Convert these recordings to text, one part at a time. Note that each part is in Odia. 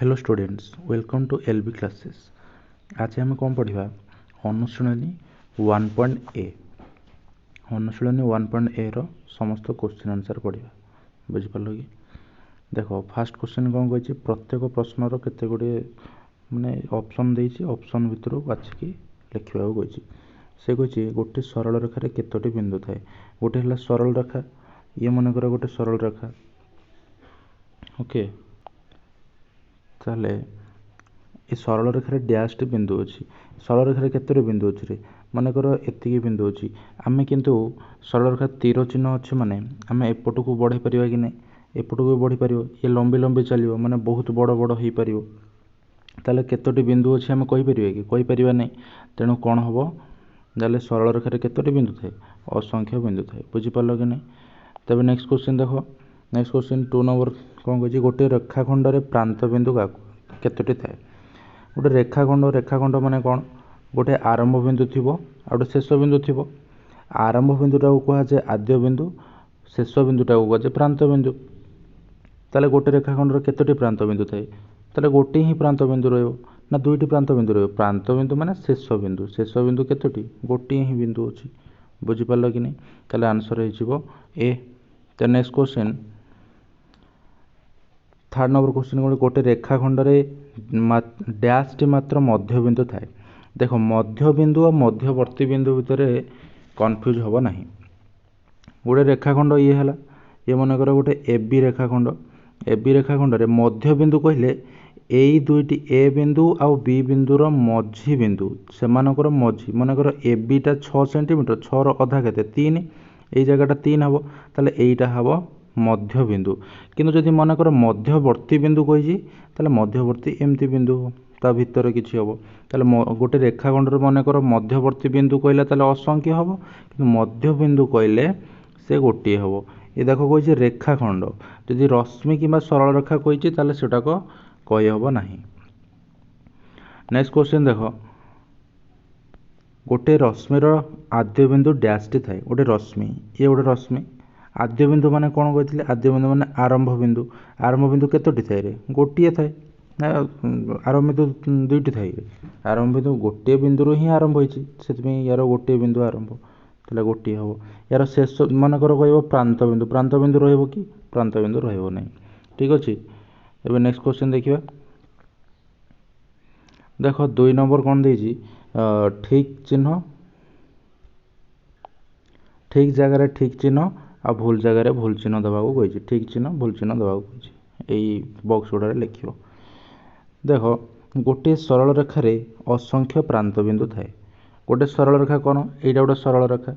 Hello students, welcome to LB Classes. ଆଜି ଆମେ କ'ଣ ପଢ଼ିବା? ଅନୁଶୀଳନୀ 1.ଏ। ଅନୁଶୀଳନୀ 1.ଏର ସମସ୍ତ କୋଶ୍ଚିନ୍ ଆନ୍ସର୍ ପଢ଼ିବା। ବୁଝିପାରିଲ କି? ଦେଖ, ଫାର୍ଷ୍ଟ କୋଶ୍ଚିନ୍ କ'ଣ କହିଛି? ପ୍ରତ୍ୟେକ ପ୍ରଶ୍ନର କେତେ ଗୁଡ଼ିଏ ମାନେ ଅପସନ୍ ଦେଇଛି, ଅପସନ୍ ଭିତରୁ ବାଛିକି ଲେଖିବାକୁ କହିଛି। ସେ କହିଛି, ଗୋଟେ ସରଳ ରେଖାରେ କେତୋଟି ବିନ୍ଦୁ ଥାଏ? ଗୋଟେ ହେଲା ସରଳ ରେଖା। ଇଏ ମନେକର ଗୋଟେ ସରଳ ରେଖା, ଓକେ। ତାହେଲେ ଏ ସରଳ ରେଖାରେ ଡ୍ୟାସ୍ଟି ବିନ୍ଦୁ ଅଛି। ସରଳ ରେଖାରେ କେତୋଟି ବିନ୍ଦୁ ଅଛି ରେ? ମନେକର ଏତିକି ବିନ୍ଦୁ ଅଛି। ଆମେ କିନ୍ତୁ ସରଳ ରେଖା ତୀର ଚିହ୍ନ ଅଛି, ମାନେ ଆମେ ଏପଟକୁ ବଢ଼େଇ ପାରିବା କି ନାହିଁ? ଏପଟକୁ ବି ବଢ଼ିପାରିବ। ଇଏ ଲମ୍ବି ଲମ୍ବି ଚାଲିବ, ମାନେ ବହୁତ ବଡ଼ ବଡ଼ ହେଇପାରିବ। ତାହେଲେ କେତୋଟି ବିନ୍ଦୁ ଅଛି ଆମେ କହିପାରିବା କି? କହିପାରିବା ନାହିଁ। ତେଣୁ କ'ଣ ହେବ? ତାହେଲେ ସରଳ ରେଖାରେ କେତୋଟି ବିନ୍ଦୁ ଥାଏ? ଅସଂଖ୍ୟ ବିନ୍ଦୁ ଥାଏ। ବୁଝିପାରିଲ କି ନାହିଁ? ତେବେ ନେକ୍ସଟ କ୍ୱେଶ୍ଚିନ୍ ଦେଖ। ନେକ୍ସଟ କ୍ୱେଶ୍ଚିନ୍ 2 ନମ୍ବର କ'ଣ କହିଛି? ଗୋଟିଏ ରେଖାଖଣ୍ଡରେ ପ୍ରାନ୍ତ ବିନ୍ଦୁ କେତୋଟି ଥାଏ? ଗୋଟେ ରେଖାଖଣ୍ଡ, ରେଖାଖଣ୍ଡ ମାନେ କ'ଣ? ଗୋଟେ ଆରମ୍ଭ ବିନ୍ଦୁ ଥିବ ଆଉ ଗୋଟେ ଶେଷ ବିନ୍ଦୁ ଥିବ। ଆରମ୍ଭ ବିନ୍ଦୁଟାକୁ କୁହାଯାଏ ଆଦ୍ୟ ବିନ୍ଦୁ, ଶେଷ ବିନ୍ଦୁଟାକୁ କୁହାଯାଏ ପ୍ରାନ୍ତ ବିନ୍ଦୁ। ତାହେଲେ ଗୋଟେ ରେଖାଖଣ୍ଡର କେତୋଟି ପ୍ରାନ୍ତ ବିନ୍ଦୁ ଥାଏ? ତାହେଲେ ଗୋଟିଏ ହିଁ ପ୍ରାନ୍ତ ବିନ୍ଦୁ ରହିବ ନା ଦୁଇଟି ପ୍ରାନ୍ତ ବିନ୍ଦୁ ରହିବ? ପ୍ରାନ୍ତ ବିନ୍ଦୁ ମାନେ ଶେଷ ବିନ୍ଦୁ। ଶେଷ ବିନ୍ଦୁ କେତୋଟି? ଗୋଟିଏ ହିଁ ବିନ୍ଦୁ ଅଛି। ବୁଝିପାରିଲ କି ନାହିଁ? ତାହେଲେ ଆନ୍ସର୍ ହେଇଯିବ ଏ। ତ next question, third number question କ'ଣ? ଗୋଟେ ରେଖାଖଣ୍ଡରେ ଡ୍ୟାସ୍ଟି ମାତ୍ର ମଧ୍ୟବିନ୍ଦୁ ଥାଏ। ଦେଖ, ମଧ୍ୟବିନ୍ଦୁ ଆଉ ମଧ୍ୟବର୍ତ୍ତୀ ବିନ୍ଦୁ ଭିତରେ କନଫ୍ୟୁଜ୍ ହେବ ନାହିଁ। ଗୋଟେ ରେଖାଖଣ୍ଡ ଇଏ ହେଲା, ଇଏ ମନେକର ଗୋଟେ ଏ ବି ରେଖାଖଣ୍ଡ। ଏ ବି ରେଖାଖଣ୍ଡରେ ମଧ୍ୟବିନ୍ଦୁ କହିଲେ ଏଇ ଦୁଇଟି ଏ ବିନ୍ଦୁ ଆଉ ବି ବିନ୍ଦୁର ମଝି ବିନ୍ଦୁ, ସେମାନଙ୍କର ମଝି। ମନେକର ଏ ବିଟା 6 ସେଣ୍ଟିମିଟର, 6ର ଅଧା କେତେ? 3। ଏଇ ଜାଗାଟା 3 ହେବ। ତାହେଲେ ଏଇଟା ହେବ ମଧ୍ୟବିନ୍ଦୁ। କିନ୍ତୁ ଯଦି ମନେକର ମଧ୍ୟବର୍ତ୍ତୀ ବିନ୍ଦୁ କହିଛି, ତାହେଲେ ମଧ୍ୟବର୍ତ୍ତୀ ଏମିତି ବିନ୍ଦୁ ତା ଭିତରେ କିଛି ହେବ। ତାହେଲେ ଗୋଟେ ରେଖାଖଣ୍ଡରେ ମନେକର ମଧ୍ୟବର୍ତ୍ତୀ ବିନ୍ଦୁ କହିଲା, ତାହେଲେ ଅସଂଖ୍ୟ ହେବ। କିନ୍ତୁ ମଧ୍ୟବିନ୍ଦୁ କହିଲେ ସେ ଗୋଟିଏ ହେବ। ଏ ଦେଖ, କହିଛି ରେଖାଖଣ୍ଡ। ଯଦି ରଶ୍ମି କିମ୍ବା ସରଳ ରେଖା କହିଛି, ତାହେଲେ ସେଟାକ କହିହେବ ନାହିଁ। ନେକ୍ସଟ କ୍ୱେଶ୍ଚିନ୍ ଦେଖ। ଗୋଟେ ରଶ୍ମିର ଆଦ୍ୟ ବିନ୍ଦୁ ଡ୍ୟାସ୍ଟି ଥାଏ। ଗୋଟେ ରଶ୍ମି, ଇଏ ଗୋଟେ ରଶ୍ମି। ଆଦ୍ୟ ବିନ୍ଦୁ ମାନେ କ'ଣ କହିଥିଲେ? ଆଦ୍ୟ ବିନ୍ଦୁ ମାନେ ଆରମ୍ଭ ବିନ୍ଦୁ। ଆରମ୍ଭ ବିନ୍ଦୁ କେତୋଟି ଥାଏ ରେ? ଗୋଟିଏ ଥାଏ ନା ଆରମ୍ଭ ବିନ୍ଦୁ ଦୁଇଟି ଥାଏ? ଆରମ୍ଭ ବିନ୍ଦୁ ଗୋଟିଏ ବିନ୍ଦୁରୁ ହିଁ ଆରମ୍ଭ ହୋଇଛି। ସେଥିପାଇଁ ୟାର ଗୋଟିଏ ବିନ୍ଦୁ ଆରମ୍ଭ, ତାହେଲେ ଗୋଟିଏ ହେବ। ୟାର ଶେଷ ମନେକର କହିବ ପ୍ରାନ୍ତ ବିନ୍ଦୁ, ପ୍ରାନ୍ତ ବିନ୍ଦୁ ରହିବ କି? ପ୍ରାନ୍ତ ବିନ୍ଦୁ ରହିବ ନାହିଁ। ଠିକ୍ ଅଛି, ଏବେ ନେକ୍ସଟ କ୍ୱେଶ୍ଚିନ୍ ଦେଖିବା। ଦେଖ, 2 ନମ୍ବର କ'ଣ ଦେଇଛି? ଠିକ୍ ଚିହ୍ନ, ଠିକ୍ ଜାଗାରେ ଠିକ୍ ଚିହ୍ନ ଆଉ ଭୁଲ ଜାଗାରେ ଭୁଲ ଚିହ୍ନ ଦେବାକୁ କହିଛି। ଠିକ୍ ଚିହ୍ନ, ଭୁଲ ଚିହ୍ନ ଦେବାକୁ କହିଛି। ଏଇ ବକ୍ସ ଗୁଡ଼ାରେ ଲେଖିବ। ଦେଖ, ଗୋଟିଏ ସରଳ ରେଖାରେ ଅସଂଖ୍ୟ ପ୍ରାନ୍ତ ବିନ୍ଦୁ ଥାଏ। ଗୋଟେ ସରଳ ରେଖା କ'ଣ? ଏଇଟା ଗୋଟେ ସରଳ ରେଖା।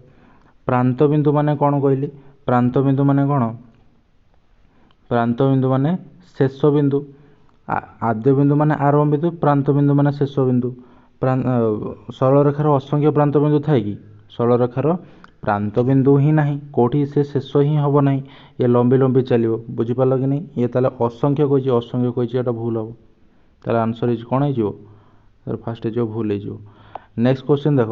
ପ୍ରାନ୍ତ ବିନ୍ଦୁ ମାନେ କ'ଣ କହିଲି? ପ୍ରାନ୍ତ ବିନ୍ଦୁ ମାନେ କ'ଣ? ପ୍ରାନ୍ତ ବିନ୍ଦୁ ମାନେ ଶେଷ ବିନ୍ଦୁ। ଆଦ୍ୟ ବିନ୍ଦୁ ମାନେ ଆରମ୍ଭ ବିନ୍ଦୁ, ପ୍ରାନ୍ତ ବିନ୍ଦୁ ମାନେ ଶେଷ ବିନ୍ଦୁ। ସରଳ ରେଖାର ଅସଂଖ୍ୟ ପ୍ରାନ୍ତ ବିନ୍ଦୁ ଥାଏ କି? ସରଳ ରେଖାର ପ୍ରାନ୍ତ ବିନ୍ଦୁ ହିଁ ନାହିଁ କେଉଁଠି, ସେ ଶେଷ ହିଁ ହେବ ନାହିଁ, ଇଏ ଲମ୍ବି ଲମ୍ବି ଚାଲିବ। ବୁଝିପାରିଲ କି ନାହିଁ? ଇଏ ତାହେଲେ ଅସଂଖ୍ୟ କହିଛି, ଅସଂଖ୍ୟ କହିଛି, ଏଇଟା ଭୁଲ ହେବ। ତାହେଲେ ଆନ୍ସର୍ ହେଇଛି କ'ଣ ହେଇଯିବ? ଫାର୍ଷ୍ଟ ହେଇଯିବ, ଭୁଲ ହେଇଯିବ। ନେକ୍ସଟ କ୍ୱେଶ୍ଚିନ୍ ଦେଖ।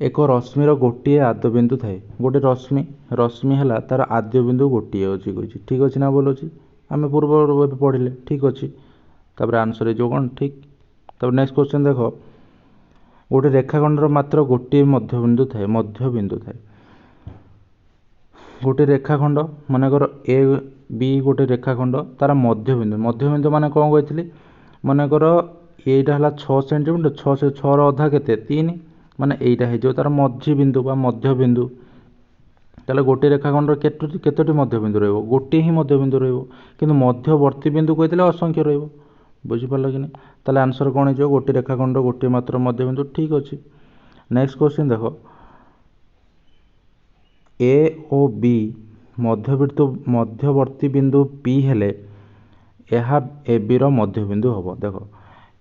ଏକ ରଶ୍ମିର ଗୋଟିଏ ଆଦ୍ୟ ବିନ୍ଦୁ ଥାଏ। ଗୋଟେ ରଶ୍ମି, ରଶ୍ମି ହେଲା, ତାର ଆଦ୍ୟ ବିନ୍ଦୁ ଗୋଟିଏ ଅଛି କହିଛି। ଠିକ୍ ଅଛି ନା ଭୁଲ ଅଛି? ଆମେ ପୂର୍ବରୁ ଏବେ ପଢ଼ିଲେ, ଠିକ୍ ଅଛି। ତାପରେ ଆନ୍ସର୍ ହେଇଯିବ କ'ଣ? ଠିକ୍। ତାପରେ ନେକ୍ସଟ କ୍ୱେଶ୍ଚିନ୍ ଦେଖ। ଗୋଟେ ରେଖାଖଣ୍ଡର ମାତ୍ର ଗୋଟିଏ ମଧ୍ୟବିନ୍ଦୁ ଥାଏ। ମଧ୍ୟବିନ୍ଦୁ ଥାଏ। ଗୋଟେ ରେଖାଖଣ୍ଡ ମନେକର ଏ ବି ଗୋଟେ ରେଖାଖଣ୍ଡ, ତାର ମଧ୍ୟବିନ୍ଦୁ, ମଧ୍ୟବିନ୍ଦୁ ମାନେ କ'ଣ କହିଥିଲି? ମନେକର ଏଇଟା ହେଲା 6 ସେଣ୍ଟିମିଟର, 6, 6ର ଅଧା କେତେ? 3। ମାନେ ଏଇଟା ହେଇଯିବ ତାର ମଝି ବିନ୍ଦୁ ବା ମଧ୍ୟବିନ୍ଦୁ। ତାହେଲେ ଗୋଟିଏ ରେଖାଖଣ୍ଡର କେତୋଟି ମଧ୍ୟବିନ୍ଦୁ ରହିବ? ଗୋଟିଏ ହିଁ ମଧ୍ୟବିନ୍ଦୁ ରହିବ। କିନ୍ତୁ ମଧ୍ୟବର୍ତ୍ତୀ ବିନ୍ଦୁ କହିଥିଲେ ଅସଂଖ୍ୟ ରହିବ। ବୁଝିପାରିଲ କି ନାହିଁ? ତାହେଲେ ଆନ୍ସର୍ କ'ଣ ହେଇଯିବ? ଗୋଟିଏ ରେଖାଖଣ୍ଡର ଗୋଟିଏ ମାତ୍ର ମଧ୍ୟବିନ୍ଦୁ, ଠିକ୍ ଅଛି। ନେକ୍ସଟ କ୍ୱେଶ୍ଚିନ୍ ଦେଖ। ଏ ଓ ବି ମଧ୍ୟବିନ୍ଦୁ, ମଧ୍ୟବର୍ତ୍ତୀ ବିନ୍ଦୁ ପି ହେଲେ ଏହା ଏ ବିର ମଧ୍ୟବିନ୍ଦୁ ହେବ। ଦେଖ,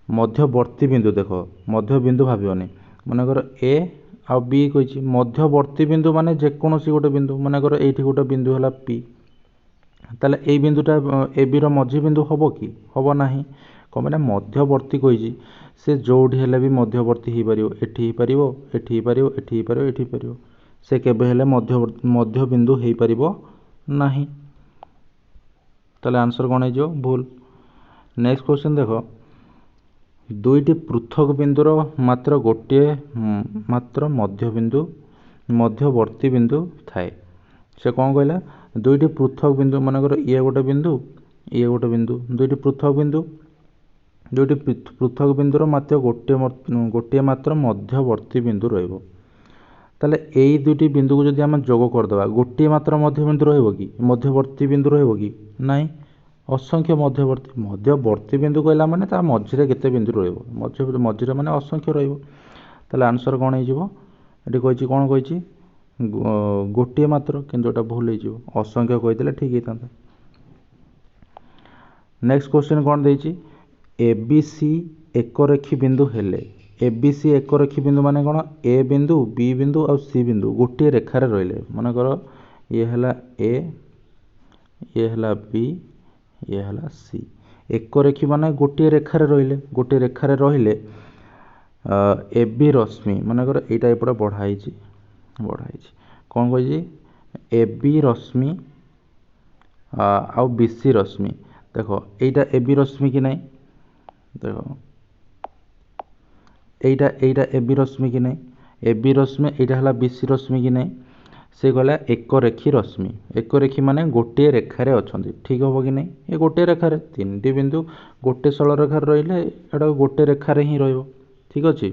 ମଧ୍ୟବର୍ତ୍ତୀ ବିନ୍ଦୁ, ଦେଖ, ମଧ୍ୟବିନ୍ଦୁ ଭାବିବନି। ମନେକର ଏ ଆଉ ବି କହିଛି, ମଧ୍ୟବର୍ତ୍ତୀ ବିନ୍ଦୁ ମାନେ ଯେକୌଣସି ଗୋଟେ ବିନ୍ଦୁ। ମନେକର ଏଇଠି ଗୋଟେ ବିନ୍ଦୁ ହେଲା ପି, ତାହେଲେ ଏଇ ବିନ୍ଦୁଟା ଏ ବିର ମଝି ବିନ୍ଦୁ ହେବ କି? ହେବ ନାହିଁ। କ'ଣ ପାଇଁ ନା ମଧ୍ୟବର୍ତ୍ତୀ କହିଛି, ସେ ଯେଉଁଠି ହେଲେ ବି ମଧ୍ୟବର୍ତ୍ତୀ ହେଇପାରିବ। ଏଠି ହେଇପାରିବ, ଏଠି ହେଇପାରିବ, ଏଠି ହେଇପାରିବ, ଏଠି ହେଇପାରିବ। ସେ କେବେ ହେଲେ ମଧ୍ୟବିନ୍ଦୁ ହେଇପାରିବ ନାହିଁ। ତାହେଲେ ଆନ୍ସର୍ କ'ଣ ହେଇଯିବ? ଭୁଲ। ନେକ୍ସଟ କ୍ୱେଶ୍ଚନ୍ ଦେଖ, ଦୁଇଟି ପୃଥକ ବିନ୍ଦୁର ମାତ୍ର ଗୋଟିଏ ମାତ୍ର ମଧ୍ୟବିନ୍ଦୁ ମଧ୍ୟବର୍ତ୍ତୀ ବିନ୍ଦୁ ଥାଏ। ସେ କ'ଣ କହିଲା? ଦୁଇଟି ପୃଥକ ବିନ୍ଦୁ, ମନେକର ଇଏ ଗୋଟେ ବିନ୍ଦୁ, ଇଏ ଗୋଟେ ବିନ୍ଦୁ, ଦୁଇଟି ପୃଥକ ବିନ୍ଦୁ, ଦୁଇଟି ପୃଥକ ବିନ୍ଦୁର ମାତ୍ର ଗୋଟିଏ ମାତ୍ର ମଧ୍ୟବର୍ତ୍ତୀ ବିନ୍ଦୁ ରହିବ। ତାହେଲେ ଏଇ ଦୁଇଟି ବିନ୍ଦୁକୁ ଯଦି ଆମେ ଯୋଗ କରିଦେବା, ଗୋଟିଏ ମାତ୍ର ମଧ୍ୟବିନ୍ଦୁ ରହିବ କି? ମଧ୍ୟବର୍ତ୍ତୀ ବିନ୍ଦୁ ରହିବ କି? ନାହିଁ, ଅସଂଖ୍ୟ ମଧ୍ୟବର୍ତ୍ତୀ। ମଧ୍ୟବର୍ତ୍ତୀ ବିନ୍ଦୁ କହିଲା ମାନେ ତା ମଝିରେ କେତେ ବିନ୍ଦୁ ରହିବ, ମଝିରେ ମାନେ ଅସଂଖ୍ୟ ରହିବ। ତାହେଲେ ଆନ୍ସର୍ କ'ଣ ହେଇଯିବ? ଏଠି କହିଛି, କ'ଣ କହିଛି? ଗୋଟିଏ ମାତ୍ର, କିନ୍ତୁ ଏଇଟା ଭୁଲ ହେଇଯିବ, ଅସଂଖ୍ୟ କହିଥିଲେ ଠିକ୍ ହେଇଥାନ୍ତା। ନେକ୍ସଟ କ୍ୱେଶ୍ଚନ୍ କ'ଣ ଦେଇଛି? ଏ ବି ସି ଏକରେଖୀ ବିନ୍ଦୁ ହେଲେ, ଏ ବି ସି ଏକରେଖୀ ବିନ୍ଦୁ ମାନେ କ'ଣ? ଏ ବିନ୍ଦୁ, ବି ବିନ୍ଦୁ ଆଉ ସି ବିନ୍ଦୁ ଗୋଟିଏ ରେଖାରେ ରହିଲେ। ମନେକର ଇଏ ହେଲା ଏ, ଇଏ ହେଲା ବି, ଇଏ ହେଲା ସି। ଏକରେଖୀ ମାନେ ଗୋଟିଏ ରେଖାରେ ରହିଲେ, ଗୋଟିଏ ରେଖାରେ ରହିଲେ ଏ ବି ରଶ୍ମି, ମନେକର ଏଇଟା ଏପଟେ ବଢ଼ା ହେଇଛି, ବଢ଼ା ହେଇଛି। କ'ଣ କହିଛି? ଏ ବି ରଶ୍ମି ଆଉ ବି ସି ରଶ୍ମି। ଦେଖ, ଏଇଟା ଏ ବି ରଶ୍ମି କି ନାହିଁ? ଦେଖ, ଏଇଟା ଏ ବି ରଶ୍ମି କି ନାହିଁ? ଏ ବି ରଶ୍ମି, ଏଇଟା ହେଲା ବି ସି ରଶ୍ମି କି ନାହିଁ? ସେ କହିଲା ଏକରେଖୀ ରଶ୍ମି। ଏକରେଖୀ ମାନେ ଗୋଟିଏ ରେଖାରେ ଅଛନ୍ତି, ଠିକ୍ ହେବ କି ନାହିଁ? ଏ ଗୋଟିଏ ରେଖାରେ ତିନିଟି ବିନ୍ଦୁ ଗୋଟେ ସରଳ ରେଖାରେ ରହିଲେ ଏଇଟା ଗୋଟେ ରେଖାରେ ହିଁ ରହିବ, ଠିକ୍ ଅଛି।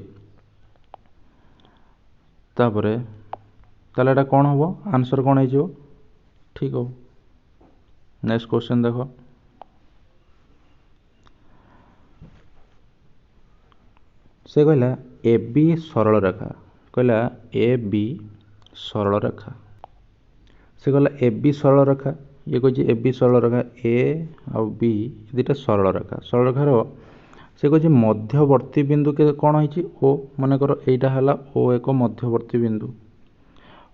ତାପରେ ତାହେଲେ ଏଇଟା କ'ଣ ହେବ? ଆନ୍ସର୍ କ'ଣ ହେଇଯିବ? ଠିକ୍ ହେବ। ନେକ୍ସଟ କ୍ୱେଶ୍ଚନ୍ ଦେଖ, ସେ କହିଲା ଏ ବି ସରଳ ରେଖା, କହିଲା ଏ ବି ସରଳ ରେଖା। ସେ କହିଲା ଏ ବି ସରଳ ରେଖା, ଇଏ କହିଛି ଏ ବି ସରଳ ରେଖା, ଏ ଆଉ ବି ଦୁଇଟା ସରଳ ରେଖା। ସରଳ ରେଖାର ସେ କହିଛି ମଧ୍ୟବର୍ତ୍ତୀ ବିନ୍ଦୁ କ'ଣ ହେଇଛି? ଓ। ମନେକର ଏଇଟା ହେଲା ଓ ଏକ ମଧ୍ୟବର୍ତ୍ତୀ ବିନ୍ଦୁ।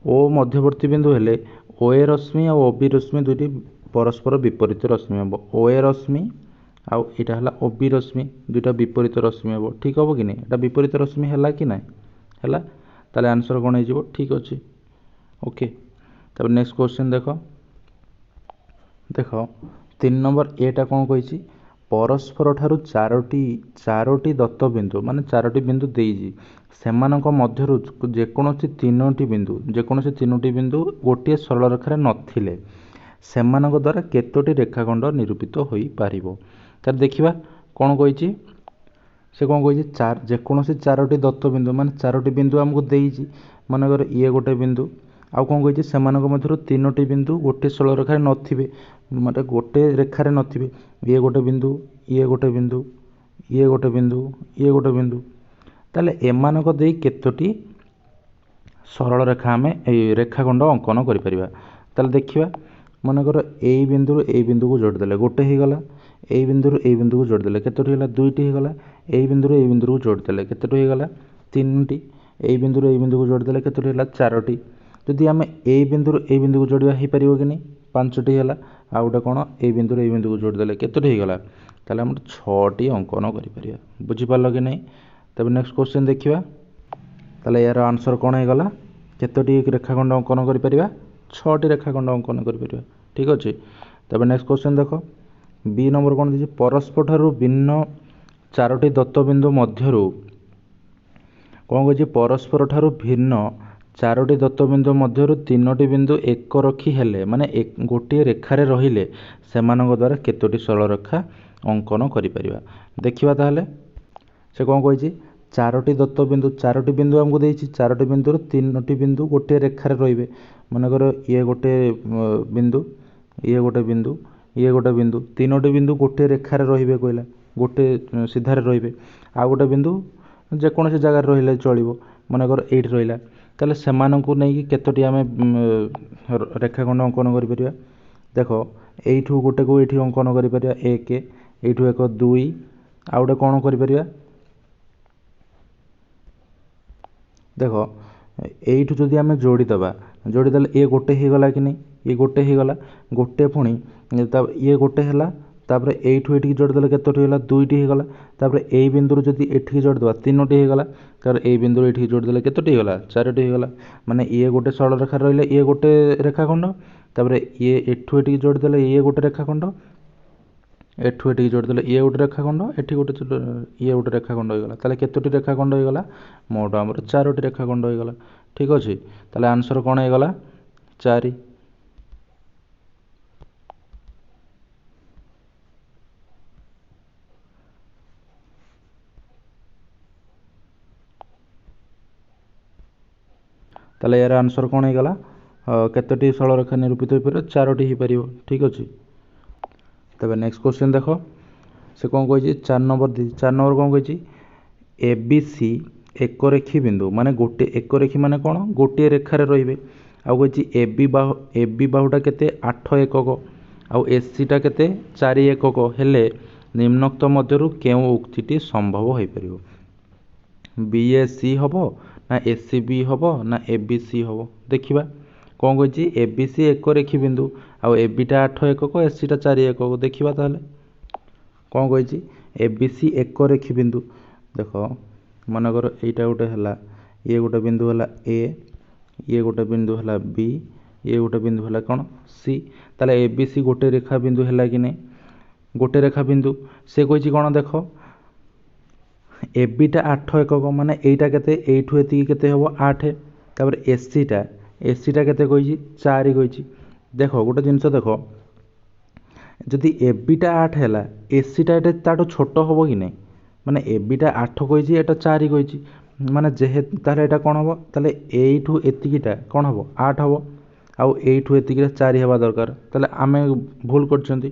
ଓ ମଧ୍ୟବର୍ତ୍ତୀ ବିନ୍ଦୁ ହେଲେ ଓ ଏ ରଶ୍ମି ଆଉ ଓ ବି ରଶ୍ମି ଦୁଇଟି ପରସ୍ପର ବିପରୀତ ରଶ୍ମି ହେବ। ଓ ଏ ରଶ୍ମି ଆଉ ଏଇଟା ହେଲା ଓ ବି ରଶ୍ମି, ଦୁଇଟା ବିପରୀତ ରଶ୍ମି ହେବ, ଠିକ୍ ହେବ କି ନାହିଁ? ଏଇଟା ବିପରୀତ ରଶ୍ମି ହେଲା କି ନାହିଁ? ହେଲା। ତାହେଲେ ଆନ୍ସର୍ କ'ଣ ହେଇଯିବ? ଠିକ୍ ଅଛି, ଓକେ। ତାପରେ ନେକ୍ସଟ କ୍ୱେଶ୍ଚନ୍ ଦେଖ, ଦେଖ 3 ନମ୍ବର ଏଟା କ'ଣ କହିଛି? ପରସ୍ପର ଠାରୁ ଚାରୋଟି ଦତ୍ତ ବିନ୍ଦୁ, ମାନେ ଚାରୋଟି ବିନ୍ଦୁ ଦେଇଛି, ସେମାନଙ୍କ ମଧ୍ୟରୁ ଯେକୌଣସି ତିନୋଟି ବିନ୍ଦୁ, ଯେକୌଣସି ତିନୋଟି ବିନ୍ଦୁ ଗୋଟିଏ ସରଳ ରେଖାରେ ନଥିଲେ ସେମାନଙ୍କ ଦ୍ୱାରା କେତୋଟି ରେଖାଖଣ୍ଡ ନିରୂପିତ ହୋଇପାରିବ? ତାହେଲେ ଦେଖିବା କ'ଣ କହିଛି। ସେ କ'ଣ କହିଛି? ଯେକୌଣସି ଚାରୋଟି ଦତ୍ତ ବିନ୍ଦୁ, ମାନେ ଚାରୋଟି ବିନ୍ଦୁ ଆମକୁ ଦେଇଛି, ମନେକର ଇଏ ଗୋଟେ ବିନ୍ଦୁ, ଆଉ କ'ଣ କହିଛି? ସେମାନଙ୍କ ମଧ୍ୟରୁ ତିନୋଟି ବିନ୍ଦୁ ଗୋଟିଏ ସରଳ ରେଖାରେ ନଥିବେ, ମାନେ ଗୋଟେ ରେଖାରେ ନଥିବେ। ଇଏ ଗୋଟେ ବିନ୍ଦୁ, ଇଏ ଗୋଟେ ବିନ୍ଦୁ, ଇଏ ଗୋଟେ ବିନ୍ଦୁ, ଇଏ ଗୋଟେ ବିନ୍ଦୁ। ତାହେଲେ ଏମାନଙ୍କ ଦେଇ କେତୋଟି ସରଳ ରେଖା ଆମେ ଏଇ ରେଖାଖଣ୍ଡ ଅଙ୍କନ କରିପାରିବା? ତାହେଲେ ଦେଖିବା, ମନେକର ଏଇ ବିନ୍ଦୁରୁ ଏଇ ବିନ୍ଦୁକୁ ଯୋଡ଼ିଦେଲେ ଗୋଟେ ହେଇଗଲା, ଏଇ ବିନ୍ଦୁରୁ ଏଇ ବିନ୍ଦୁକୁ ଯୋଡ଼ିଦେଲେ କେତୋଟି ହେଲା? ଦୁଇଟି ହେଇଗଲା। ଏଇ ବିନ୍ଦୁରୁ ଏଇ ବିନ୍ଦୁକୁ ଯୋଡ଼ିଦେଲେ କେତୋଟି ହେଇଗଲା? ତିନୋଟି। ଏଇ ବିନ୍ଦୁରୁ ଏଇ ବିନ୍ଦୁକୁ ଯୋଡ଼ିଦେଲେ କେତୋଟି ହେଲା? ଚାରୋଟି। ଯଦି ଆମେ ଏଇ ବିନ୍ଦୁରୁ ଏଇ ବିନ୍ଦୁକୁ ଯୋଡ଼ିବା ହେଇପାରିବ କି ନାହିଁ? ପାଞ୍ଚଟି ହେଲା। ଆଉ ଗୋଟେ କ'ଣ? ଏଇ ବିନ୍ଦୁରୁ ଏଇ ବିନ୍ଦୁକୁ ଯୋଡ଼ିଦେଲେ କେତୋଟି ହେଇଗଲା? ତାହେଲେ ଆମର 6ଟି ଅଙ୍କନ କରିପାରିବା। ବୁଝିପାରିଲ କି ନାହିଁ? ତେବେ ନେକ୍ସଟ କ୍ୱେଶ୍ଚନ୍ ଦେଖିବା। ତାହେଲେ ଏହାର ଆନ୍ସର୍ କ'ଣ ହେଇଗଲା? କେତୋଟି ରେଖାଖଣ୍ଡ ଅଙ୍କନ କରିପାରିବା? 6ଟି ରେଖାଖଣ୍ଡ ଅଙ୍କନ କରିପାରିବା, ଠିକ୍ ଅଛି। ତାପରେ ନେକ୍ସଟ କ୍ୱେଶ୍ଚନ୍ ଦେଖ, ବି ନମ୍ବର କ'ଣ ଦେଇଛି? ପରସ୍ପର ଠାରୁ ଭିନ୍ନ ଚାରୋଟି ଦତ୍ତ ବିନ୍ଦୁ ମଧ୍ୟରୁ, କ'ଣ କହିଛି? ପରସ୍ପର ଠାରୁ ଭିନ୍ନ ଚାରୋଟି ଦତ୍ତ ବିନ୍ଦୁ ମଧ୍ୟରୁ ତିନୋଟି ବିନ୍ଦୁ ଏକରଖି ହେଲେ, ମାନେ ଗୋଟିଏ ରେଖାରେ ରହିଲେ ସେମାନଙ୍କ ଦ୍ୱାରା କେତୋଟି ସରଳ ରେଖା ଅଙ୍କନ କରିପାରିବା? ଦେଖିବା ତାହେଲେ ସେ କ'ଣ କହିଛି। ଚାରୋଟି ଦତ୍ତ ବିନ୍ଦୁ, ଚାରୋଟି ବିନ୍ଦୁ ଆମକୁ ଦେଇଛି, ଚାରୋଟି ବିନ୍ଦୁରୁ ତିନୋଟି ବିନ୍ଦୁ ଗୋଟିଏ ରେଖାରେ ରହିବେ। ମନେକର ଇଏ ଗୋଟେ ବିନ୍ଦୁ, ଇଏ ଗୋଟେ ବିନ୍ଦୁ, ଇଏ ଗୋଟେ ବିନ୍ଦୁ, ତିନୋଟି ବିନ୍ଦୁ ଗୋଟିଏ ରେଖାରେ ରହିବେ କହିଲା, ଗୋଟେ ସିଧାରେ ରହିବେ। ଆଉ ଗୋଟେ ବିନ୍ଦୁ ଯେକୌଣସି ଜାଗାରେ ରହିଲେ ଚଳିବ, ମନେକର ଏଇଠି ରହିଲା। ତାହେଲେ ସେମାନଙ୍କୁ ନେଇକି କେତୋଟି ଆମେ ରେଖାଖଣ୍ଡ ଅଙ୍କନ କରିପାରିବା? ଦେଖ, ଏଇଠୁ ଗୋଟେକୁ ଏଇଠି ଅଙ୍କନ କରିପାରିବା 1, ଏଇଠୁ 1, 2, ଆଉ ଗୋଟେ କ'ଣ କରିପାରିବା? ଦେଖ, ଏଇଠୁ ଯଦି ଆମେ ଯୋଡ଼ିଦେବା, ଯୋଡ଼ିଦେଲେ ଇଏ ଗୋଟେ ହେଇଗଲା କି ନାହିଁ? ଇଏ ଗୋଟେ ହେଇଗଲା, ଗୋଟେ ପୁଣି ତା ଇଏ ଗୋଟେ ହେଲା। ତାପରେ ଏଇଠୁ ଏଇଠିକି ଯୋଡ଼ିଦେଲେ କେତୋଟି ହେଲା? ଦୁଇଟି ହେଇଗଲା। ତାପରେ ଏଇ ବିନ୍ଦୁରୁ ଯଦି ଏଠିକି ଯୋଡ଼ିଦେବା ତିନୋଟି ହେଇଗଲା। ତାପରେ ଏଇ ବିନ୍ଦୁରୁ ଏଇଠିକି ଯୋଡ଼ିଦେଲେ କେତୋଟି ହେଇଗଲା? ଚାରୋଟି ହେଇଗଲା। ମାନେ ଇଏ ଗୋଟେ ସରଳ ରେଖାରେ ରହିଲେ ଇଏ ଗୋଟେ ରେଖାଖଣ୍ଡ, ତାପରେ ଇଏ ଏଠୁ ଏଠିକି ଯୋଡ଼ିଦେଲେ ଇଏ ଗୋଟେ ରେଖାଖଣ୍ଡ, ଏଠୁ ଏଠିକି ଯୋଡ଼ିଦେଲେ ଇଏ ଗୋଟେ ରେଖାଖଣ୍ଡ, ଏଠି ଗୋଟେ ଇଏ ଗୋଟେ ରେଖାଖଣ୍ଡ ହେଇଗଲା। ତାହେଲେ କେତୋଟି ରେଖାଖଣ୍ଡ ହେଇଗଲା? ମୋଟ ଆମର 4ଟି ରେଖାଖଣ୍ଡ ହେଇଗଲା। ଠିକ୍ ଅଛି, ତାହେଲେ ଆନ୍ସର୍ କ'ଣ ହେଇଗଲା? 4। ତାହେଲେ ଏହାର ଆନ୍ସର୍ କ'ଣ ହେଇଗଲା? କେତୋଟି ସରଳରେଖା ନିରୂପିତ ହୋଇପାରିବ? 4ଟି ହେଇପାରିବ। ଠିକ୍ ଅଛି, ତେବେ ନେକ୍ସଟ କ୍ୱେଶ୍ଚନ୍ ଦେଖ, ସେ କ'ଣ କହିଛି? 4 ନମ୍ବର ଦେଇଛି। 4 ନମ୍ବର କ'ଣ କହିଛି? ଏ ବି ସି ଏକରେଖୀ ବିନ୍ଦୁ, ମାନେ ଗୋଟେ ଏକରେଖୀ ମାନେ କ'ଣ? ଗୋଟିଏ ରେଖାରେ ରହିବେ। ଆଉ କହିଛି ଏ ବି ବାହୁ, ଏ ବି ବାହୁଟା କେତେ? 8 ଏକକ, ଆଉ ଏ ସିଟା କେତେ? 4 ଏକକ ହେଲେ ନିମ୍ନୋକ୍ତ ମଧ୍ୟରୁ କେଉଁ ଉକ୍ତିଟି ସମ୍ଭବ ହୋଇପାରିବ? ବି ଏ ସି ହେବ ନା ଏ ସି ବି ହେବ ନା ଏ ବି ସି ହେବ? ଦେଖିବା କ'ଣ କହିଛି। ଏ ବି ସି ଏକରେଖୀ ବିନ୍ଦୁ, ଆଉ ଏ ବିଟା 8 ଏକକ, ଏ ସିଟା 4 ଏକକ। ଦେଖିବା ତାହେଲେ କ'ଣ କହିଛି। ଏ ବି ସି ଏକରେଖୀ ବିନ୍ଦୁ, ଦେଖ ମନେକର ଏଇଟା ଗୋଟେ ହେଲା, ଇଏ ଗୋଟେ ବିନ୍ଦୁ ହେଲା ଏ, ଇଏ ଗୋଟେ ବିନ୍ଦୁ ହେଲା ବି, ଇଏ ଗୋଟେ ବିନ୍ଦୁ ହେଲା କ'ଣ? ସି। ତାହେଲେ ଏ ବି ସି ଗୋଟେ ରେଖା ବିନ୍ଦୁ ହେଲା କି ନାହିଁ? ଗୋଟେ ରେଖା ବିନ୍ଦୁ। ସେ କହିଛି କ'ଣ ଦେଖ, ଏ ବିଟା 8 ଏକକ, ମାନେ ଏଇଟା କେତେ? ଏଇଠୁ ଏତିକି କେତେ ହେବ? 8। ତାପରେ ଏସିଟା, ଏସିଟା କେତେ କହିଛି? 4 କହିଛି। ଦେଖ ଗୋଟେ ଜିନିଷ ଦେଖ, ଯଦି ଏ ବିଟା 8 ହେଲା, ଏସିଟା ଏଟା ତାଠୁ ଛୋଟ ହେବ କି ନାହିଁ? ମାନେ ଏ ବିଟା 8 କହିଛି, ଏଟା 4 କହିଛି, ମାନେ ଯେହେତୁ ତାହେଲେ ଏଇଟା କ'ଣ ହେବ? ତାହେଲେ ଏଇଠୁ ଏତିକିଟା କ'ଣ ହେବ? 8 ହେବ, ଆଉ ଏଇଠୁ ଏତିକିଟା 4 ହେବା ଦରକାର। ତାହେଲେ ଆମେ ଭୁଲ କରିଛନ୍ତି।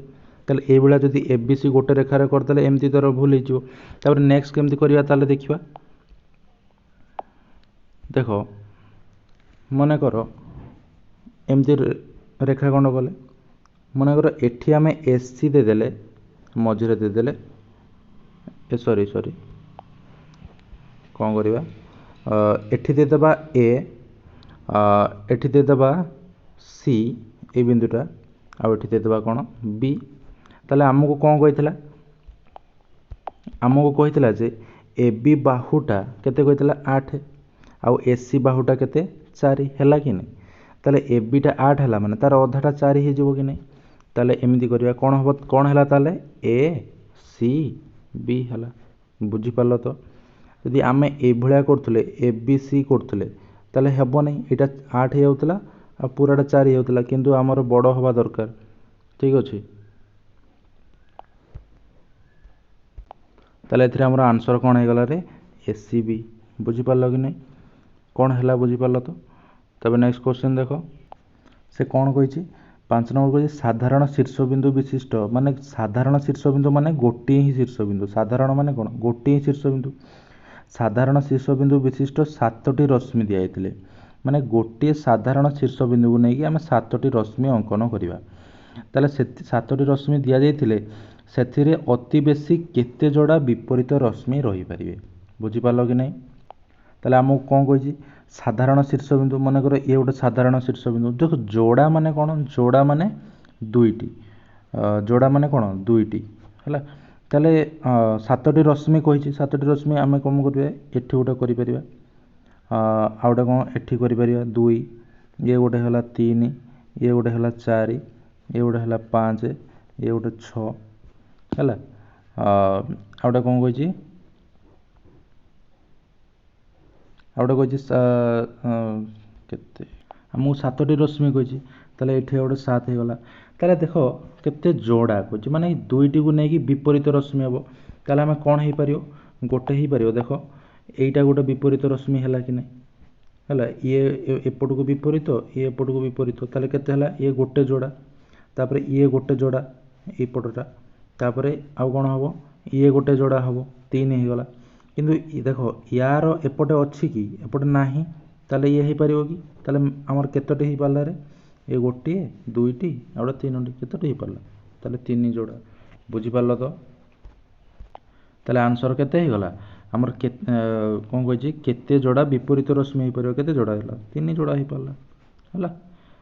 ତାହେଲେ ଏଇଭଳିଆ ଯଦି ଏ ବି ସି ଗୋଟେ ରେଖାରେ କରିଦେଲେ ଏମିତି ତାର ଭୁଲ ହେଇଯିବ। ତାପରେ ନେକ୍ସଟ କେମିତି କରିବା ତାହେଲେ ଦେଖିବା। ଦେଖ ମନେକର ଏମିତି ରେଖାଖଣ୍ଡ କଲେ, ମନେକର ଏଠି ଆମେ ଏ ସି ଦେଇଦେଲେ, ମଝିରେ ଦେଇଦେଲେ, ଏ ସରି ସରି କ'ଣ କରିବା, ଏଠି ଦେଇଦେବା ଏ, ଏଠି ଦେଇଦେବା ସି ଏଇ ବିନ୍ଦୁଟା, ଆଉ ଏଠି ଦେଇଦେବା କ'ଣ? ବି। ତାହେଲେ ଆମକୁ କ'ଣ କହିଥିଲା? ଆମକୁ କହିଥିଲା ଯେ ଏ ବି ବାହୁଟା କେତେ କହିଥିଲା? 8, ଆଉ ଏ ସି ବାହୁଟା କେତେ? 4 ହେଲା କି ନାହିଁ? ତାହେଲେ ଏ ବିଟା 8 ହେଲା ମାନେ ତାର ଅଧାଟା 4 ହେଇଯିବ କି ନାହିଁ? ତାହେଲେ ଏମିତି କରିବା, କ'ଣ ହେବ? କ'ଣ ହେଲା ତାହେଲେ? ଏ ସି ବି ହେଲା। ବୁଝିପାରିଲ ତ? ଯଦି ଆମେ ଏଇଭଳିଆ କରୁଥିଲେ, ଏ ବି ସି କରୁଥିଲେ, ତାହେଲେ ହେବ ନାହିଁ। ଏଇଟା 8 ହେଇଯାଉଥିଲା ଆଉ ପୁରାଟା 4 ହେଇଯାଉଥିଲା, କିନ୍ତୁ ଆମର ବଡ଼ ହେବା ଦରକାର। ଠିକ୍ ଅଛି, ତାହେଲେ ଏଥିରେ ଆମର ଆନ୍ସର୍ କ'ଣ ହେଇଗଲା ରେ? A C B. ବୁଝିପାରିଲ କି ନାହିଁ? କ'ଣ ହେଲା ବୁଝିପାରିଲ ତ? ତେବେ ନେକ୍ସଟ କ୍ୱେଶ୍ଚନ୍ ଦେଖ, ସେ କ'ଣ କହିଛି? 5 ନମ୍ବର କହିଛି ସାଧାରଣ ଶୀର୍ଷବିନ୍ଦୁ ବିଶିଷ୍ଟ, ମାନେ ସାଧାରଣ ଶୀର୍ଷବିନ୍ଦୁ ମାନେ ଗୋଟିଏ ହିଁ ଶୀର୍ଷବିନ୍ଦୁ। ସାଧାରଣ ମାନେ କ'ଣ? ଗୋଟିଏ ହିଁ ଶୀର୍ଷବିନ୍ଦୁ। ସାଧାରଣ ଶୀର୍ଷବିନ୍ଦୁ ବିଶିଷ୍ଟ 7ଟି ରଶ୍ମି ଦିଆଯାଇଥିଲେ, ମାନେ ଗୋଟିଏ ସାଧାରଣ ଶୀର୍ଷବିନ୍ଦୁକୁ ନେଇକି ଆମେ 7ଟି ରଶ୍ମି ଅଙ୍କନ କରିବା। ତାହେଲେ ସେ 7ଟି ରଶ୍ମି ଦିଆଯାଇଥିଲେ ସେଥିରେ ଅତି ବେଶୀ କେତେ ଯୋଡ଼ା ବିପରୀତ ରଶ୍ମି ରହିପାରିବେ? ବୁଝିପାରିଲ କି ନାହିଁ? ତାହେଲେ ଆମକୁ କ'ଣ କହିଛି? ସାଧାରଣ ଶୀର୍ଷବିନ୍ଦୁ, ମନେକର ଇଏ ଗୋଟେ ସାଧାରଣ ଶୀର୍ଷବିନ୍ଦୁ। ଦେଖ ଯୋଡ଼ା ମାନେ କ'ଣ? ଯୋଡ଼ା ମାନେ ଦୁଇଟି, ଯୋଡ଼ା ମାନେ କ'ଣ? ଦୁଇଟି ହେଲା। ତାହେଲେ 7ଟି ରଶ୍ମି କହିଛି, 7ଟି ରଶ୍ମି ଆମେ କ'ଣ କରିବା? ଏଠି ଗୋଟେ କରିପାରିବା, ଆଉ ଗୋଟେ କ'ଣ ଏଠି କରିପାରିବା, 2, ଇଏ ଗୋଟେ ହେଲା 3, ଇଏ ଗୋଟେ ହେଲା 4, ଇଏ ଗୋଟେ ହେଲା 5, ଇଏ ଗୋଟେ 6 ହେଲା। ଆଉ ଗୋଟେ କ'ଣ କହିଛି? ଆଉ ଗୋଟେ କହିଛି କେତେ? ଆମକୁ 7ଟି ରଶ୍ମି କହିଛି, ତାହେଲେ ଏଠି ଗୋଟେ 7 ହେଇଗଲା। ତାହେଲେ ଦେଖ କେତେ ଯୋଡ଼ା କହିଛି, ମାନେ ଏଇ ଦୁଇଟିକୁ ନେଇକି ବିପରୀତ ରଶ୍ମି ହେବ। ତାହେଲେ ଆମେ କ'ଣ ହେଇପାରିବ? ଗୋଟେ ହେଇପାରିବ। ଦେଖ ଏଇଟା ଗୋଟେ ବିପରୀତ ରଶ୍ମି ହେଲା କି ନାହିଁ? ହେଲା, ଇଏ ଏପଟକୁ ବିପରୀତ, ଇଏ ଏପଟକୁ ବିପରୀତ। ତାହେଲେ କେତେ ହେଲା? ଇଏ ଗୋଟେ ଯୋଡ଼ା, ତାପରେ ଇଏ ଗୋଟେ ଯୋଡ଼ା ଏଇପଟଟା, ତାପରେ ଆଉ କ'ଣ ହେବ? ଇଏ ଗୋଟେ ଯୋଡ଼ା ହେବ, 3 ହେଇଗଲା। କିନ୍ତୁ ଦେଖ ୟାର ଏପଟେ ଅଛି କି? ଏପଟେ ନାହିଁ, ତାହେଲେ ଇଏ ହେଇପାରିବ କି? ତାହେଲେ ଆମର କେତୋଟି ହେଇପାରିଲା ରେ? ଏ ଗୋଟିଏ, ଦୁଇଟି, ଆଉ ଗୋଟେ 3ଟି, କେତୋଟି ହେଇପାରିଲା? ତାହେଲେ 3 ଯୋଡ଼ା। ବୁଝିପାରିଲ ତ? ତାହେଲେ ଆନ୍ସର୍ କେତେ ହେଇଗଲା ଆମର? କ'ଣ କହିଛି? କେତେ ଯୋଡ଼ା ବିପରୀତ ରଶ୍ମି ହେଇପାରିବ? କେତେ ଯୋଡ଼ା ହେଲା? 3 ଯୋଡ଼ା ହେଇପାରିଲା। ହେଲା,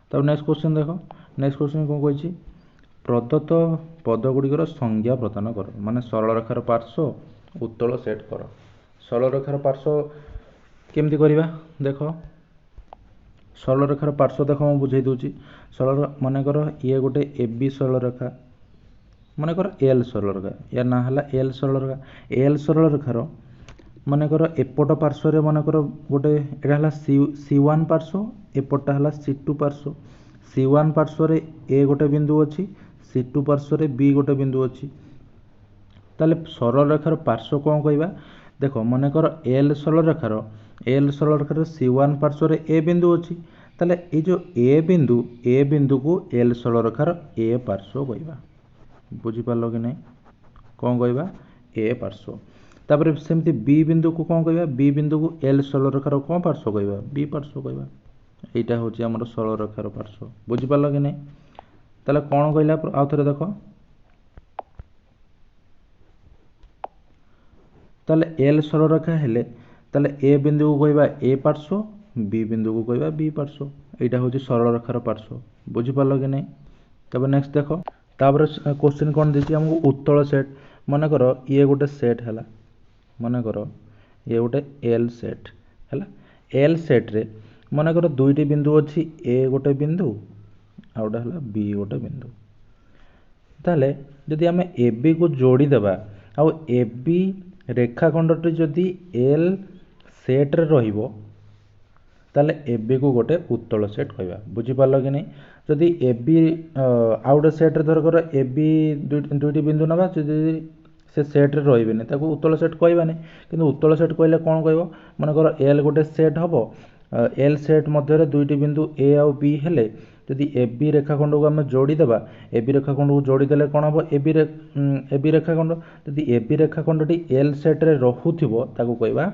ତାପରେ ନେକ୍ସଟ କ୍ୱେଶ୍ଚନ୍ ଦେଖ। ନେକ୍ସଟ କ୍ୱେଶ୍ଚନ୍ କ'ଣ କହିଛି? ପ୍ରଦତ୍ତ ପଦଗୁଡ଼ିକର ସଂଜ୍ଞା ପ୍ରଦାନ କର, ମାନେ ସରଳରେଖାର ପାର୍ଶ୍ୱ ଉତ୍ତଳ ସେଟ୍ କର। ସରଳରେଖାର ପାର୍ଶ୍ୱ କେମିତି କରିବା? ଦେଖ ସରଳରେଖାର ପାର୍ଶ୍ୱ ଦେଖ ମୁଁ ବୁଝେଇ ଦେଉଛି। ସରଳ ମନେକର ଇଏ ଗୋଟେ ଏ ବି ସରଳରେଖା, ମନେକର ଏଲ୍ ସରଳରେଖା, ୟା ନାଁ ହେଲା ଏଲ୍ ସରଳରେଖା। ଏଲ୍ ସରଳରେଖାର ମନେକର ଏପଟ ପାର୍ଶ୍ୱରେ ମନେକର ଗୋଟେ, ଏଇଟା ହେଲା ସି ୱାନ୍ ପାର୍ଶ୍ୱ, ଏପଟଟା ହେଲା ସି ଟୁ ପାର୍ଶ୍ୱ। ସି ୱାନ୍ ପାର୍ଶ୍ୱରେ ଏ ଗୋଟେ ବିନ୍ଦୁ ଅଛି, ସି ଟୁ ପାର୍ଶ୍ୱରେ ବି ଗୋଟେ ବିନ୍ଦୁ ଅଛି। ତାହେଲେ ସରଳରେଖାର ପାର୍ଶ୍ୱ କ'ଣ କହିବା? ଦେଖ, ମନେକର ଏଲ୍ ସରଳରେଖାର, ଏଲ୍ ସରଳରେଖାର ସି ୱାନ୍ ପାର୍ଶ୍ୱରେ ଏ ବିନ୍ଦୁ ଅଛି। ତାହେଲେ ଏଇ ଯେଉଁ ଏ ବିନ୍ଦୁ, ଏ ବିନ୍ଦୁକୁ ଏଲ୍ ସରଳରେଖାର ଏ ପାର୍ଶ୍ୱ କହିବା। ବୁଝିପାରିଲ କି ନାହିଁ? କ'ଣ କହିବା? ଏ ପାର୍ଶ୍ୱ। ତାପରେ ସେମିତି ବି ବିନ୍ଦୁକୁ କ'ଣ କହିବା? ବି ବିନ୍ଦୁକୁ ଏଲ୍ ସରଳରେଖାର କ'ଣ ପାର୍ଶ୍ୱ କହିବା? ବି ପାର୍ଶ୍ୱ କହିବା। ଏଇଟା ହେଉଛି ଆମର ସରଳରେଖାର ପାର୍ଶ୍ୱ। ବୁଝିପାରିଲ କି ନାହିଁ? ତାହେଲେ କ'ଣ କହିଲା? ଆଉ ଥରେ ଦେଖ। ତାହେଲେ ଏଲ୍ ସରଳରେଖା ହେଲେ ତାହେଲେ ଏ ବିନ୍ଦୁକୁ କହିବା ଏ ପାର୍ଶ୍ୱ, ବି ବିନ୍ଦୁକୁ କହିବା ବି ପାର୍ଶ୍ୱ। ଏଇଟା ହେଉଛି ସରଳରେଖାର ପାର୍ଶ୍ୱ। ବୁଝିପାରିଲ କି ନାହିଁ? ତାପରେ ନେକ୍ସଟ ଦେଖ। ତାପରେ କୋଶ୍ଚିନ୍ କ'ଣ ଦେଇଛି ଆମକୁ? ଉତ୍ତଳ ସେଟ୍। ମନେକର ଇଏ ଗୋଟେ ସେଟ୍ ହେଲା, ମନେକର ଇଏ ଗୋଟେ ଏଲ୍ ସେଟ୍ ହେଲା। ଏଲ୍ ସେଟ୍ରେ ମନେକର ଦୁଇଟି ବିନ୍ଦୁ ଅଛି, ଏ ଗୋଟେ ବିନ୍ଦୁ ଆଉ ଗୋଟେ ହେଲା ବି ଗୋଟେ ବିନ୍ଦୁ। ତାହେଲେ ଯଦି ଆମେ ଏ ବିକୁ ଯୋଡ଼ିଦେବା ଆଉ ଏ ବି ରେଖାଖଣ୍ଡଟି ଯଦି ଏଲ୍ ସେଟ୍ରେ ରହିବ, ତାହେଲେ ଏ ବିକୁ ଗୋଟେ ଉତ୍ତଳ ସେଟ୍ କହିବା। ବୁଝିପାରିଲ କି ନାହିଁ? ଯଦି ଏ ବି ଆଉ ଗୋଟେ ସେଟ୍ରେ, ଧରକର ଏ ବି ଦୁଇଟି ବିନ୍ଦୁ ନେବା, ଯଦି ସେ ସେଟ୍ରେ ରହିବେନି, ତାକୁ ଉତ୍ତଳ ସେଟ୍ କହିବାନି। କିନ୍ତୁ ଉତ୍ତଳ ସେଟ୍ କହିଲେ କ'ଣ କହିବ? ମନେକର ଏଲ୍ ଗୋଟେ ସେଟ୍ ହେବ, ଏଲ୍ ସେଟ୍ ମଧ୍ୟରେ ଦୁଇଟି ବିନ୍ଦୁ ଏ ଆଉ ବି ହେଲେ ଯଦି ଏ ବି ରେଖାଖଣ୍ଡକୁ ଆମେ ଯୋଡ଼ିଦେବା, ଏ ବି ରେଖାଖଣ୍ଡକୁ ଯୋଡ଼ିଦେଲେ କ'ଣ ହେବ? ଏ ବି, ଏ ବି ରେଖାଖଣ୍ଡ, ଯଦି ଏ ବି ରେଖାଖଣ୍ଡଟି ଏଲ୍ ସେଟ୍ରେ ରହୁଥିବ, ତାକୁ କହିବା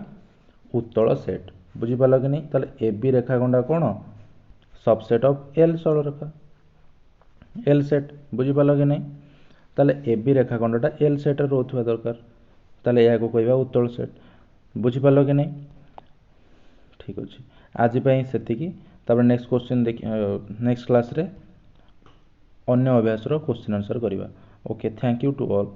ଉତ୍ତଳ ସେଟ୍। ବୁଝିପାରିଲ କି ନାହିଁ? ତାହେଲେ ଏ ବି ରେଖାଖଣ୍ଡ କ'ଣ? ସବସେଟ୍ ଅଫ୍ ଏଲ୍ ସରଳରେଖା, ଏଲ୍ ସେଟ୍। ବୁଝିପାରିଲ କି ନାହିଁ? ତାହେଲେ ଏ ବି ରେଖାଖଣ୍ଡଟା ଏଲ୍ ସେଟ୍ରେ ରହୁଥିବା ଦରକାର। ତାହେଲେ ଏହାକୁ କହିବା ଉତ୍ତଳ ସେଟ୍। ବୁଝିପାରିଲ କି ନାହିଁ? ଠିକ୍ ଅଛି, ଆଜି ପାଇଁ ସେତିକି। ତାପରେ ନେକ୍ସଟ କୋଶ୍ଚିନ୍ ଦେଖି, ନେକ୍ସଟ କ୍ଲାସ୍ରେ ଅନ୍ୟ ଅଭ୍ୟାସର କୋଶ୍ଚିନ୍ ଆନ୍ସର୍ କରିବା। Okay, thank you to all.